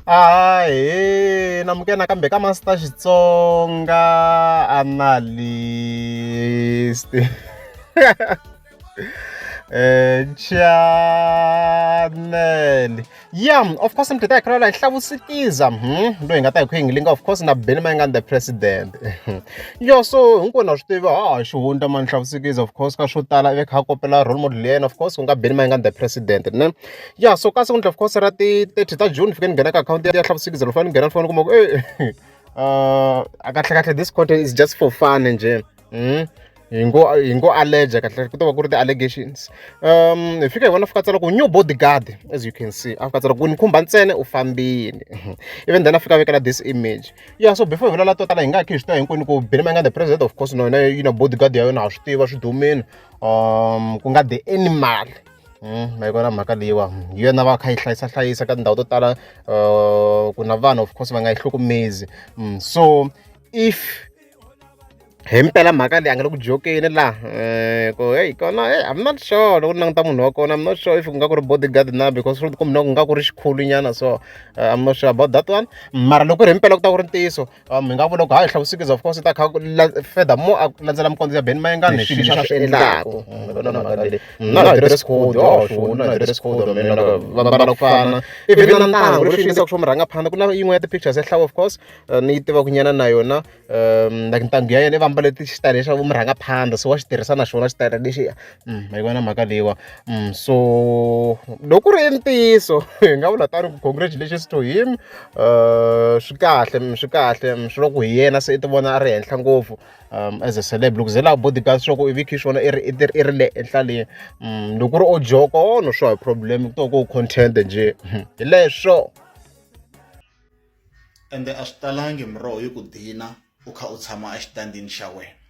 Ahee namukela nakambe ka Master Xitsonga Analyst channel yeah of course mi ta hi khala hi hlavusikiza loyi hi nga ta hi kha hi linga of course na Benny Mayengani the president yo so hinkwenu ha swi tiva ha xihundla mani hlavusikiza of course ka swo tala i ve kha a kopela role model ya yena of course ku nga Benny Mayengani the president ne ya so ka siku of course ra ti 30 ta June fike ni nghena ka akhawunti ya hlavusikiza loko fane ni nghena ni fane ni kuma ku e kahle kahle this content is just for fun njhe hi ngo allege kahle ku ta va ku ri ti-allegations hi fika hi vona fika tsala ku new bodyguard as you can see a fika tsala ku ni khumba ntsena u fambile even then a fika vekela this image yeah so before hi vulavula to tala hi nga khi hi swi tiva hinkwenu ku Benny Mayengani the president of course na yona yi na bodyguard ya yona ha swi tiva swi dumile ku nga the animal ma yi vona mhaka leyiwa hi yona va kha yi hlayisa hlayisa ka tindhawu to tala ku na vanhu of course va nga yi hlukumezi so if hi mpela mhaka leyi a nga le ku jokeni laha ku heyi kona hey I'm not sure loko ni languta munhu wa kona I'm not sure if ku nga ku ri bodyguard na because swi tikomba ku nga ku ri xikhulu nyana so I'm not sure about that one mara loko ku ri hi mpela ku ta ku ri ntiyiso hi nga vula ku hayi hlavusikiza of course ta kha further more a landzela mikondzo ya Benny Mayengani hi swilo leswi a swi endlaku na dress code oh sure na dress code mina va mbala ku fana even na ntangu leswi yingisaka swo murhangaphandle ku na yin'we ya ti-pictures ya hlawu of course ni yi tivaka nyana na yona like ntangu ya yena i va mbale xitayele xa vumurhangaphandle so wa xi tirhisa na xona xitayele lexiya ma yi vona mhaka leyiwa so loko ku ri ntiyiso hi nga vula tano ku congratulations to him swi kahle swi kahle swi loko hi yena se i ti vona a ri henhla ngopfu as a celeb loko ze laha bodyguard swa ku i vi swona i ri i ri le henhla le loko ku ri o joka oh no sure problem ku to ku content njhe hi leswo. Ende a swi talangi miroho yi ku dina u kha u tshama exitandini xa wena.